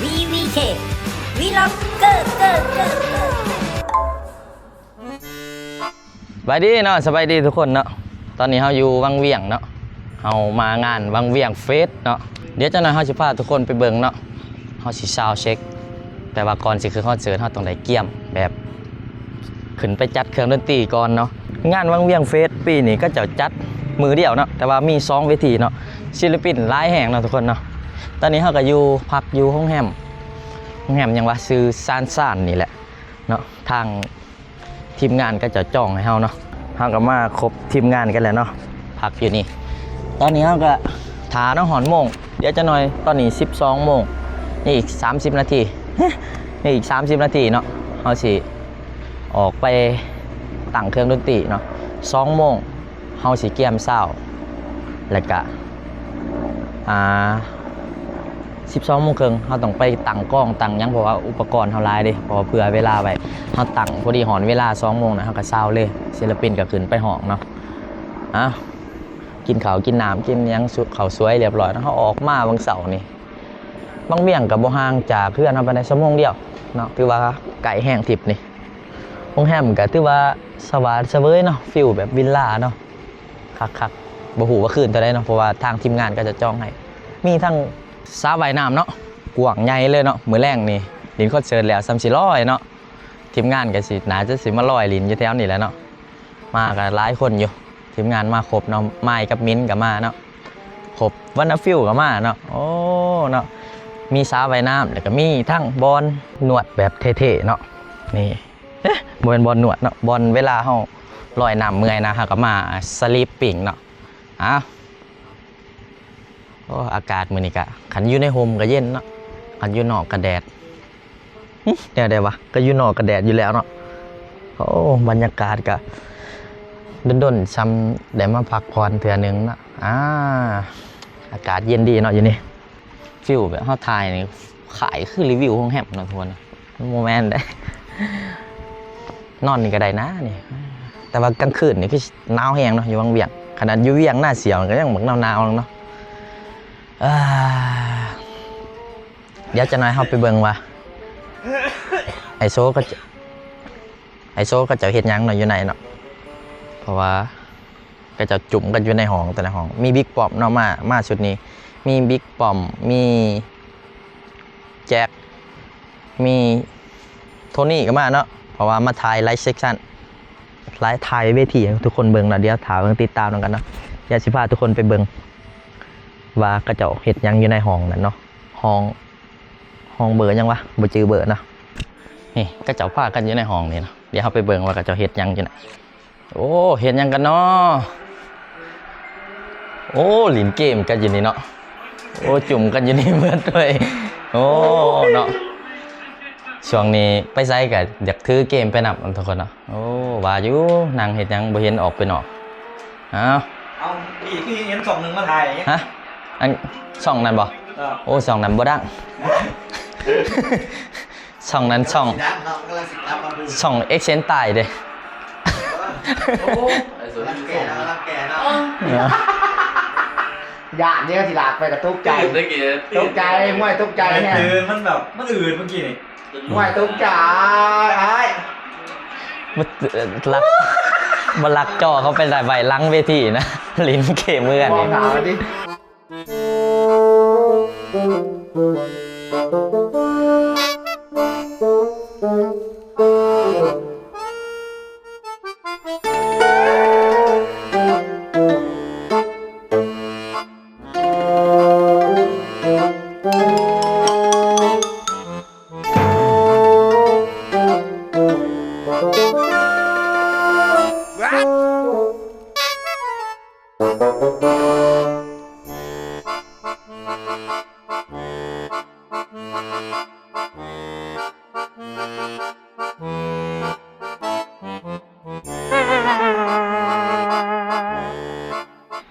ວີວີເຄ ວີລັອກເກີ ເກີ ເກີ ເກີ. ສະບາຍດີເນາະ ສະບາຍດີທຸກຄົນເນາະ. ຕອນນີ້ເຮົາຢູ່ວັງວຽງເນາະ ເຮົາມາງານວັງວຽງເຟສເນາະ. ດຽວຈັກໜ່ອຍເຮົາຊິພາທຸກຄົນໄປເບິ່ງເນາະ ເຮົາຊິຊາວເຊັກ ແຕ່ວ່າກ່ອນຊິຂຶ້ນຄອນເສີດ ເຮົາຕ້ອງໄດ້ກຽມແບບຂຶ້ນໄປຈັດເຄື່ອງດົນຕີກ່ອນເນາະ. ງານວັງວຽງເຟສປີນີ້ເຂົາເຈົ້າຈັດມື້ດຽວເນາະ ແຕ່ວ່າມີສອງເວທີເນາະ ສິລະປິນຫຼາຍແຮງເນາະທຸກຄົນເນາະ. ຕອນນີ້ເຮົາກໍຢູ່ ພັກຢູ່ໂຮງແຮມ ໂຮງແຮມຫຍັງວະ ຊື່ຊານຊານນີ້ແຫຼະເນາະ ທາງ ທີມງານເຂົາເຈົ້າຈອງໃຫ້ເຮົາເນາະ ເຮົາກໍມາຄົບທີມງານກັນແລ້ວເນາະ ພັກຢູ່ນີ້. ຕອນນີ້ເຮົາກໍຖ້າເນາະ ຮອດໂມງ ດຽວຈັກໜ່ອຍ ຕອນນີ້ສິບສອງໂມງ ນີ້ອີກສາມສິບນາທີ ນີ້ອີກສາມສິບນາທີເນາະ ເຮົາຊິອອກໄປຕັ້ງເຄື່ອງດົນຕີເນາະ ສອງໂມງ ເຮົາຊິກຽມຊາວ ແລ້ວກະ ອ່າ ສິບສອງໂມງເຄິ່ງ ເຮົາຕ້ອງໄປຕັ້ງກອງຕັ້ງຫຍັງ ເພາະວ່າອຸປະກອນເຮົາຫຼາຍເດ້ ເພາະວ່າເຜື່ອເວລາໄວ້ ເຮົາຕັ້ງພໍດີຮອດເວລາສອງໂມງນະ ເຮົາກໍຊາວເລີຍ ສິລະປິນກໍຂຶ້ນໄປຮ້ອງເນາະ. ເອົາ ກິນເຂົ້າກິນນ້ຳ ກິນຫຍັງ ເຂົ້າສວຍລຽບຮ້ອຍເນາະ ເຮົາອອກມາວັງເສົານີ້ ວັງວຽງກໍບໍ່ຫ່າງຈາກເຮືອນເຮົາປານໃດ ຊົ່ວໂມງດຽວເນາະ ຖືວ່າໃກ້ແຮງ ທຣິບນີ້. ໂຮງແຮມກໍຖືວ່າສະຫວາດສະເຫວີຍເນາະ ຟີວແບບວິລລາເນາະ ຄັກໆ ບໍ່ຮູ້ວ່າຄືນເທົ່າໃດເນາະ ເພາະວ່າທາງທີມງານເຂົາເຈົ້າຈອງໃຫ້. ມີທັງສະຫວ່າຍນ້ຳເນາະ ກວ້າງໃຫຍ່ເລີຍເນາະ ມື້ແລງນີ້ຫຼິ້ນຄອນເສີດແລ້ວ ສ່ຳຊິລອຍເນາະ ທີມງານກໍຊິ ໜ້າຈະຊິມາລອຍຫຼິ້ນຢູ່ແຖວນີ້ແຫຼະເນາະ. ມາກໍຫຼາຍຄົນຢູ່ ທີມງານມາຄົບເນາະ ມາຍກັບມິນກໍມາເນາະ ຄົບ ວັນນາຟິວກໍມາເນາະ. ໂອ້ ເນາະ ມີສະຫວ່າຍນ້ຳ ແລ້ວກໍມີທັງບ່ອນນວດແບບເທ່ໆເນາະ ນີ້ ເອີ ບໍ່ແມ່ນບ່ອນນວດເນາະ ບ່ອນເວລາເຮົາລອຍນ້ຳເມື່ອຍນະ ເຮົາກໍມາສະລີບປິ້ງເນາະ. ອ້າວ ໂອ້ ອາກາດມື້ນີ້ກະ ຄັນຢູ່ໃນຮົ່ມກະເຢັນເນາະ ຄັນຢູ່ນອກກະແດດ. ຫຶ ແນວໃດວະ ກະຢູ່ນອກກະແດດຢູ່ແລ້ວເນາະ. ໂອ້ ບັນຍາກາດກະດົນໆ ຊ່ຳໄດ້ມາພັກຜ່ອນເທື່ອໜຶ່ງເນາະ. ອາ ອາກາດເຢັນດີເນາະຢູ່ນີ້ ຟີວແບບເຮົາຖ່າຍນີ້ ຄ້າຍຄືຣີວິວໂຮງແຮມເນາະທຸກຄົນ ມັນບໍ່ແມ່ນເດ້. ນອນນີ້ກໍໄດ້ນະນີ້ ແຕ່ວ່າກາງຄືນນີ້ຄືໜາວແຮງເນາະ ຢູ່ວັງວຽງ ຂະໜາດຢູ່ວຽງນາສຽວກໍຍັງບັກໜາວໆເນາະ. ເອີ ດຽວຈັກໜ່ອຍເຮົາໄປເບິ່ງວ່າ ໄອໂຊເຂົາເຈົ້າ ໄອໂຊເຂົາເຈົ້າເຮັດຫຍັງເນາະຢູ່ໃນເນາະ ເພາະວ່າເຂົາເຈົ້າຈຸ້ມກັນຢູ່ໃນຫ້ອງ ແຕ່ລະຫ້ອງ ມີບິກປ້ອມເນາະ ມາ ມາຊຸດນີ້ ມີບິກປ້ອມ ມີ ແຈັກ ມີໂທນີ້ກໍມາເນາະ ເພາະວ່າມາຖ່າຍໄລເຊັກຊັນ ໄລຖ່າຍເວທີໃຫ້ທຸກຄົນເບິ່ງເນາະ. ດຽວຖ້າເບິ່ງ ຕິດຕາມນຳກັນເນາະ ດຽວຊິພາທຸກຄົນໄປເບິ່ງວ່າເຂົາເຈົ້າເຮັດຫຍັງຢູ່ໃນຫ້ອງນັ້ນເນາະ ຫ້ອງ ຫ້ອງເບີຫຍັງວະ ບໍ່ຈື່ເບີເນາະ. ນີ້ເຂົາເຈົ້າພາກັນຢູ່ໃນຫ້ອງນີ້ເນາະ ດຽວເຮົາໄປເບິ່ງວ່າເຂົາເຈົ້າເຮັດຫຍັງຢູ່ນັ້ນ. ໂອ້ ເຮັດຫຍັງກັນເນາະ? ໂອ້ ຫຼິ້ນເກມກັນຢູ່ນີ້ເນາະ. ໂອ້ ຈຸ້ມກັນຢູ່ນີ້ເໝິດເລີຍ. ໂອ້ ເນາະ ຊ່ວງນີ້ໄປໃສກໍຢາກຖືເກມໄປນຳ ທຸກຄົນເນາະ. ໂອ້ ວ່າຢູ່ ນັ່ງເຮັດຫຍັງ ບໍ່ເຫັນອອກໄປນອກ. ເອົາ ເອົາ ອີກ ຄືເຫັນຊ່ອງໜຶ່ງມາຖ່າຍ. ຮະ? ອັນ ຊ່ອງນັ້ນບໍ່? ເອີ ໂອ້ ຊ່ອງນັ້ນບໍ່ດັງ. ຊ່ອງນັ້ນ ຊ່ອງ ຊິດັງເນາະ ກຳລັງຊິກັບມາເບິ່ງ ຊ່ອງເອັກເຊນຕາຍເດ້. ໂອ້ ກຳລັງແກ່ເນາະ ກຳລັງແກ່ເນາະ. ເອີ ຢ້ານເດ້ ຊິລາກໄປກໍຕົກໃຈ ຕື່ນເດ້ ຕະກີ້ ຕົກໃຈ ຫ້ວຍ ຕົກໃຈແຮງ ຕື່ນ ມັນແບບ ມັນອືດເມື່ອກີ້ນີ້ ຫ້ວຍ ຕົກໃຈ ອ້າຍ ບໍ່ ເອີ ລັກ ບໍ່ລັກຈໍ້ເຂົາໄປໄວ້ຫຼັງເວທີນະ ຫຼິ້ນເກມເມືອນ ມອງໜ້າເຂົາຕິ.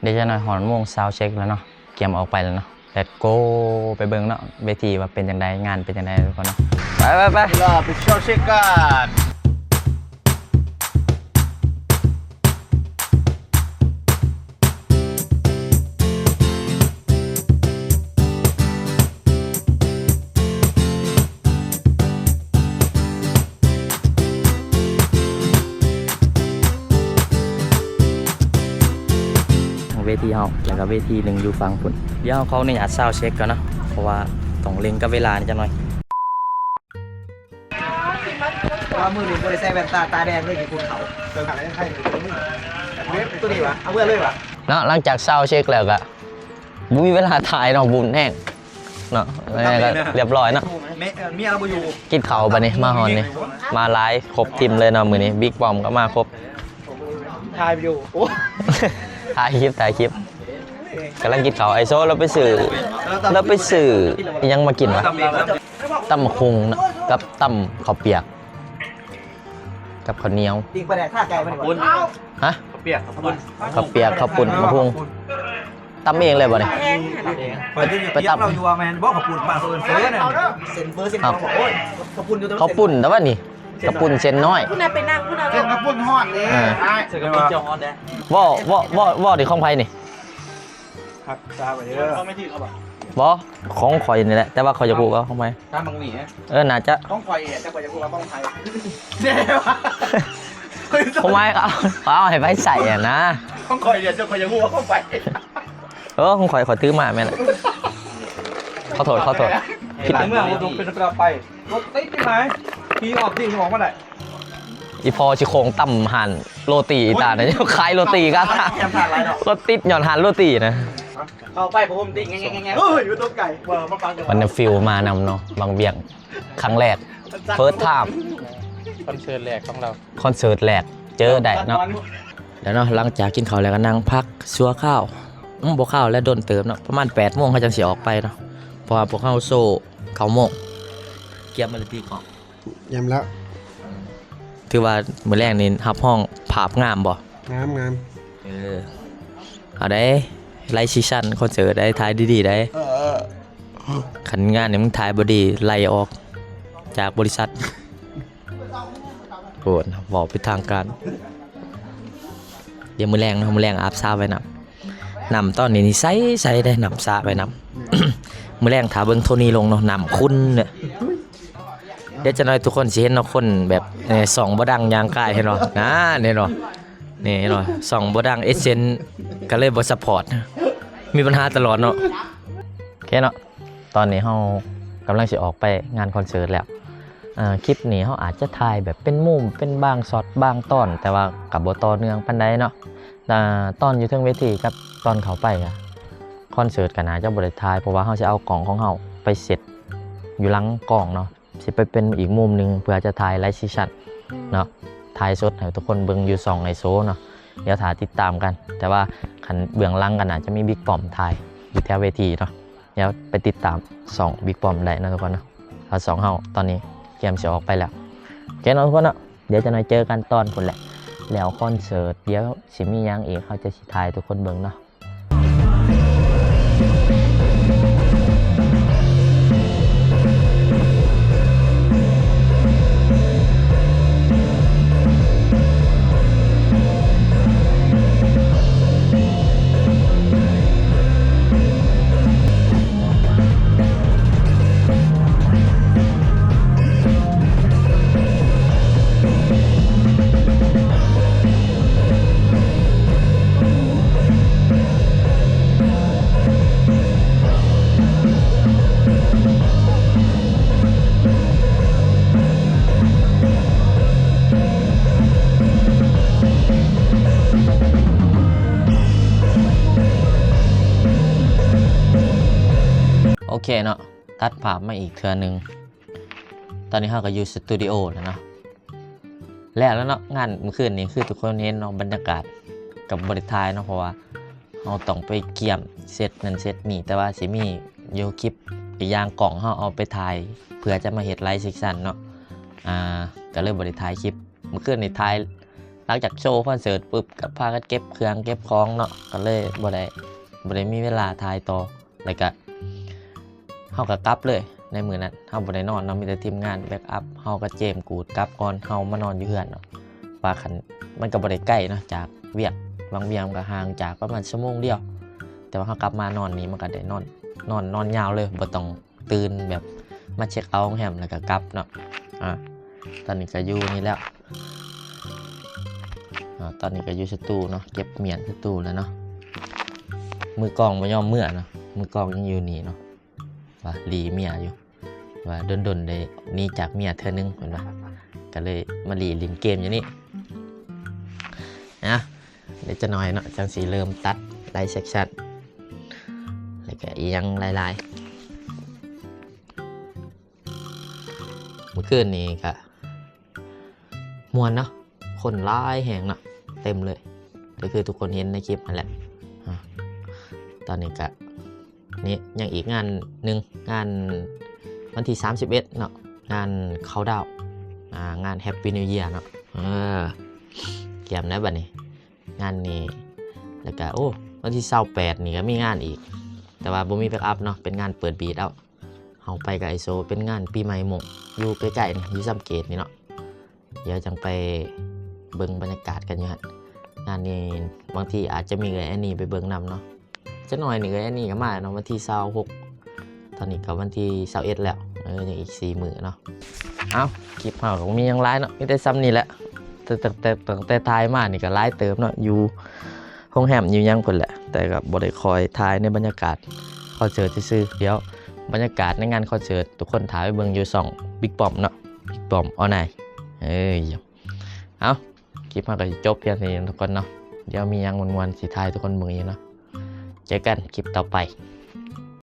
ເດ ຈັກໜ່ອຍຮອດໂມງຊາວເຊັກແລ້ວເນາະ ກຽມອອກໄປແລ້ວເນາະ. Let's go ໄປເບິ່ງເນາະ ເວທີວ່າເປັນຈັ່ງໃດ ງານເປັນຈັ່ງໃດ ທຸກຄົນເນາະ. ໄປ ໄປ ໄປ ເວລາໄປຊາວເຊັກກັນ. ທີ່ເຮົາ ແລ້ວກໍເວທີໜຶ່ງຢູ່ຝັ່ງພຸ້ນ. ດຽວເຮົາຂໍອະນຸຍາດຊາວເຊັກກ່ອນເນາະ ເພາະວ່າຕ້ອງເລັ່ງກັບເວລາແດ່ຈັກໜ່ອຍ. ວ່າມື້ນີ້ບໍ່ໄດ້ໃສ່ແວ່ນຕາ ຕາແດງເລີຍ ກິນເຂົ້າ ເຕີມໄຂ່ ເວັບຕົວນີ້ຫວາ ເອົາເມືອເລີຍຫວາ. ເນາະ ຫຼັງຈາກຊາວເຊັກແລ້ວກໍບໍ່ມີເວລາຖ່າຍເນາະ ບຸນແຮງເນາະ ແລ້ວກໍຮຽບຮ້ອຍເນາະ ເມຍ ເອີ ເມຍລາວບໍ່ຢູ່ ກິນເຂົ້າບັດນີ້ ມາຮອດນີ້ ມາຫຼາຍຄົບທີມເລີຍເນາະ ມື້ນີ້ບິກປ້ອມກໍມາຄົບ ຖ່າຍວິດີໂອ ໂອ້ ຖ່າຍຄລິບ ຖ່າຍຄລິບ ກຳລັງກິນເຂົ້າ ໄອໂຊລາວໄປຊື້ ລາວໄປຊື້ອີ່ຫຍັງມາກິນຫວາ? ຕຳບັກຫຸ່ງເນາະ ກັບຕຳເຂົ້າປຽກ ກັບເຂົ້າໜຽວ ປີ້ງປາແດກ ຂ້າໄກ່ມັນ ຫະ? ເຂົ້າປຽກ ເຂົ້າປຸ້ນ ເຂົ້າປຽກ ເຂົ້າປຸ້ນ ບັກຫຸ່ງ ຕຳເອງເລີຍບໍ່ນີ້? ຂ້ອຍໄປຕຳ ລາວຢູ່ວ່າແມ່ນບໍ່ ເຂົ້າປຸ້ນ ບ້ານເອີ້ນເຟີນັ້ນ ເສັ້ນເຟີເສັ້ນ ເອົ້າ ໂອ້ຍ ເຂົ້າປຸ້ນຢູ່ ເຂົ້າປຸ້ນແຕ່ວ່ານີ້ ເຂົ້າປຸ້ນເສັ້ນນ້ອຍ ພຸ້ນນະ ໄປນັ່ງພຸ້ນນະ ເສັ້ນເຂົ້າປຸ້ນຮອດເດ້ ເອີ ອ້າຍ ເສັ້ນເຂົ້າປຸ້ນເຈົ້າຮອດເດ້ ເວົ້າ ເວົ້າ ເວົ້າ ເວົ້ານີ້ຂອງໃຜນີ້? ຮັກສາໄວ້ເດີ ບໍ່ ຂອງຂ້ອຍນີ້ແຫຼະ ແຕ່ວ່າຂ້ອຍຢາກຮູ້ວ່າຂອງໃຜ ຕາມບັກໝີ້ ເອີ ໜ້າຈະ ຂອງຂ້ອຍ ແຕ່ຂ້ອຍຢາກຮູ້ວ່າຂອງໃຜ ຂອງໃຜ ເອົາ ເອົາໃຫ້ໃຜໃສ່ຫັ້ນນະ ຂອງຂ້ອຍ ແຕ່ຂ້ອຍຢາກຮູ້ວ່າຂອງໃຜ ເອີ ຂອງຂ້ອຍ ຂ້ອຍຖືມາແມ່ນແຫຼະ ຂໍໂທດ ຂໍໂທດ ຜິດ ເມືອງບໍ່ຕົງເປັນຕາໄປ ລົດຕິດທີ່ໄໝ ຂີ່ອອກທີ່ອອກມາໄດ້ ອີ່ພໍ່ຊິໂຄ້ງຕຳຮ້ານໂລຕີອີ່ຕານະ ຂາຍໂລຕີກັນ ລົດຕິດຍ້ອນຮ້ານໂລຕີນະ ເຂົ້າໄປບໍ່ໂຮມຕິ ແງະໆໆ ເອີ ຢູ່ຕົງໄກ ມັນຟີລມານຳເນາະ ວັງວຽງ ຄັ້ງແລກ ເຟີສທາມ ຄອນເສີດແລກຂອງລາວ ຄອນເສີດແລກ ເຈີໄດ້ເນາະ ແລ້ວເນາະ ຫຼັງຈາກກິນເຂົ້າແລ້ວກໍນັ່ງພັກຊົ່ວຄາວ ອືມ ບໍ່ຄາວແຫຼະ ດົນເຕີບເນາະ ປະມານແປດໂມງເຮົາຈັ່ງຊິອອກໄປເນາະ ເພາະວ່າພວກເຮົາໂຊເກົ້າໂມງ ກຽມມາແລ້ວຕິ ກ້ອງ ກຽມແລ້ວ ຖືວ່າມື້ແລງນີ້ຮັບຮອງພາບງາມບໍ່? ງາມໆ ເອີ ເອົາໄດ໋ ໄລຊີຊັນຄອນເສີດໄດ໋ ຖ່າຍດີໆໄດ໋ ເອີ ຄັນງານນີ້ມຶງຖ່າຍບໍ່ດີ ໄລ່ອອກຈາກບໍລິສັດ ໂອ້ ເວົ້າເປັນທາງການ ດຽວມື້ແລງເນາະ ມື້ແລງອາບສະໄວ້ນຳ ນ້ຳຕອນນີ້ນີ້ໃສໆເດ້ ນ້ຳສະໄວ້ນຳ ມື້ແລງຖ້າເບິ່ງໂທນີລົງເນາະ ນ້ຳຂຸ່ນເດ້ ດຽວຈັກໜ່ອຍທຸກຄົນຊິເຫັນເນາະ ຄົນແບບ ເອີ ຊ່ອງບໍ່ດັງຍ່າງກາຍ ເຫັນບໍ່? ນັ້ນ ເຫັນບໍ່? ນີ້ເຫັນບໍ່? ຊ່ອງບໍ່ດັງ AdSense ກໍເລີຍບໍ່ຊັບພອດ ມີບັນຫາຕະຫຼອດເນາະ ໂອເຄເນາະ ຕອນນີ້ເຮົາກຳລັງຊິອອກໄປງານຄອນເສີດແລ້ວ ເອີ ຄລິບນີ້ເຮົາອາດຈະຖ່າຍແບບເປັນມຸມ ເປັນບາງຊັອດ ບາງຕອນ ແຕ່ວ່າກໍບໍ່ຕໍ່ເນື່ອງປານໃດເນາະ ອາ ຕອນຢູ່ເທິງເວທີກັບຕອນເຂົ້າໄປ ຄອນເສີດກໍໜ້າຈະບໍ່ໄດ້ຖ່າຍ ເພາະວ່າເຮົາຊິເອົາກ້ອງຂອງເຮົາໄປເຊັດຢູ່ຫຼັງກ້ອງເນາະ ຊິໄປເປັນອີກມຸມໜຶ່ງ ເພື່ອຈະຖ່າຍໄລຊີຊັນເນາະ ຖ່າຍສົດໃຫ້ທຸກຄົນເບິ່ງຢູ່ຊ່ອງໄອໂຊເນາະ ດຽວຖ້າຕິດຕາມກັນ ແຕ່ວ່າຄັນເບື້ອງຫຼັງກໍໜ້າຈະມີບິກປ້ອມຖ່າຍຢູ່ແຖວເວທີເນາະ ດຽວໄປຕິດຕາມຊ່ອງບິກປ້ອມໄດ້ເນາະທຸກຄົນເນາະ ເພາະຊ່ອງເຮົາຕອນນີ້ກຽມຊິອອກໄປແລ້ວ ໂອເຄເນາະທຸກຄົນເນາະ ດຽວຈັກໜ່ອຍເຈີກັນຕອນພຸ້ນແຫຼະ ແລ້ວຄອນເສີດ ດຽວຊິມີຫຍັງອີກ ເຮົາຈະຊິຖ່າຍໃຫ້ທຸກຄົນເບິ່ງເນາະ. ໂອເຄເນາະ ຕັດພາບມາອີກເທື່ອໜຶ່ງ ຕອນນີ້ເຮົາກໍຢູ່ສະຕູດິໂອແລ້ວເນາະ ແລ້ວແລ້ວເນາະ ງານມື້ຄືນນີ້ ຄືທຸກຄົນເຫັນເນາະ ບັນຍາກາດກໍບໍ່ໄດ້ຖ່າຍເນາະ ເພາະວ່າເຮົາຕ້ອງໄປກຽມເຊັດນັ້ນເຊັດນີ້ ແຕ່ວ່າຊິມີຢູ່ຄລິບອີກຢ່າງ ກ້ອງເຮົາເອົາໄປຖ່າຍ ເພື່ອຈະມາເຮັດໄລຊີຊັນເນາະ ອ່າ ກໍເລີຍບໍ່ໄດ້ຖ່າຍຄລິບ ມື້ຄືນນີ້ຖ່າຍ ຫຼັງຈາກໂຊຄອນເສີດປຶບ ກໍພາກັນເກັບເຄື່ອງເກັບຂອງເນາະ ກໍເລີຍບໍ່ໄດ້ ບໍ່ໄດ້ມີເວລາຖ່າຍຕໍ່ ແລ້ວກະເຮົາກະກັບເລີຍ ໃນມື້ນັ້ນເຮົາບໍ່ໄດ້ນອນເນາະ ມີແຕ່ທີມງານແບັກອັບ ເຮົາກະເຈມກູດກັບກ່ອນ ເຮົາມານອນຢູ່ເຮືອນເນາະ ວ່າຄັນ ມັນກະບໍ່ໄດ້ໄກເນາະ ຈາກວຽກ ວັງວຽງມັນກະຫ່າງຈາກປະມານຊົ່ວໂມງດຽວ ແຕ່ວ່າເຮົາກັບມານອນນີ້ ມັນກະໄດ້ນອນ ນອນ ນອນຍາວເລີຍ ບໍ່ຕ້ອງຕື່ນແບບມາເຊັກເອົາໂຮງແຮມ ແລ້ວກະກັບເນາະ ອາ ຕອນນີ້ກະຢູ່ນີ້ແລ້ວ ອາ ຕອນນີ້ກະຢູ່ສະຕູເນາະ ເກັບມ້ຽນສະຕູແລ້ວເນາະ ມືກອງບໍ່ຍອມເມືອເນາະ ມືກອງຍັງຢູ່ນີ້ເນາະ ວ່າຫຼີເມຍຢູ່ ວ່າດົນໆໄດ້ໜີຈາກເມຍເທື່ອໜຶ່ງ ເພິ່ນວ່າ ກໍເລີຍມາຫຼີຫຼິ້ນເກມຢູ່ນີ້. ນະ ດຽວຈັກໜ່ອຍເນາະ ຈັ່ງຊິເລີ່ມຕັດໄລເຊັກຊັນ ແລ້ວກໍອີ່ຫຍັງຫຼາຍໆ. ມື້ຄືນນີ້ກະມ່ວນເນາະ ຄົນຫຼາຍແຮງເນາະ ເຕັມເລີຍ ກໍຄືທຸກຄົນເຫັນໃນຄລິບຫັ້ນແຫຼະ. ອາ ຕອນນີ້ກະ ນີ້ຍັງອີກງານໜຶ່ງ ງານວັນທີສາມສິບເອັດເນາະ ງານເຄົາດາວ ອາ ງານ Happy New Year ເນາະ. ເອີ ກຽມແລ້ວບັດນີ້ ງານນີ້ ແລ້ວກະ ໂອ້ ວັນທີຊາວແປດນີ້ກໍມີງານອີກ ແຕ່ວ່າບໍ່ມີແບັກອັບເນາະ ເປັນງານເປີດບີດເອົາ. ເຮົາໄປກັບໄອໂຊ ເປັນງານປີໃໝ່ມົ້ງ ຢູ່ໃກ້ໆນີ້ ຢູ່ຊຳເກດນີ້ເນາະ. ດຽວຈັ່ງໄປເບິ່ງບັນຍາກາດກັນຢູ່ຫັ້ນ. ງານນີ້ບາງທີອາດຈະມີເອື້ອຍແອນນີໄປເບິ່ງນຳເນາະ. ຈັກໜ່ອຍນີ້ເອື້ອຍແອນນີກໍມາເນາະ ວັນທີຊາວຫົກ ຕອນນີ້ກໍວັນທີຊາວເອັດແລ້ວ. ເອີ ຍັງອີກສີ່ມື້ເນາະ. ເອົ້າ ຄລິບເຮົາກໍບໍ່ມີຫຍັງຫຼາຍເນາະ ມີແຕ່ສ່ຳນີ້ແຫຼະ. ແຕ່ ແຕ່ ແຕ່ ຕັ້ງແຕ່ຖ່າຍມານີ້ກໍຫຼາຍເຕີບເນາະ ຢູ່ໂຮງແຮມຢູ່ຫຍັງພຸ້ນແຫຼະ ແຕ່ກໍບໍ່ໄດ້ຄ່ອຍຖ່າຍໃນບັນຍາກາດຄອນເສີດຊື່ໆ. ດຽວບັນຍາກາດໃນງານຄອນເສີດ ທຸກຄົນຖ້າໄປເບິ່ງຢູ່ຊ່ອງ Big Bomb ເນາະ Big Bomb Online. ເອີ ເອົ້າ ຄລິບເຮົາກໍຊິຈົບພຽງເທົ່ານີ້ທຸກຄົນເນາະ. ດຽວມີຫຍັງມ່ວນໆຊິຖ່າຍໃຫ້ທຸກຄົນເບິ່ງອີກເນາະ. ເຈີກັນຄລິບຕໍ່ໄປ.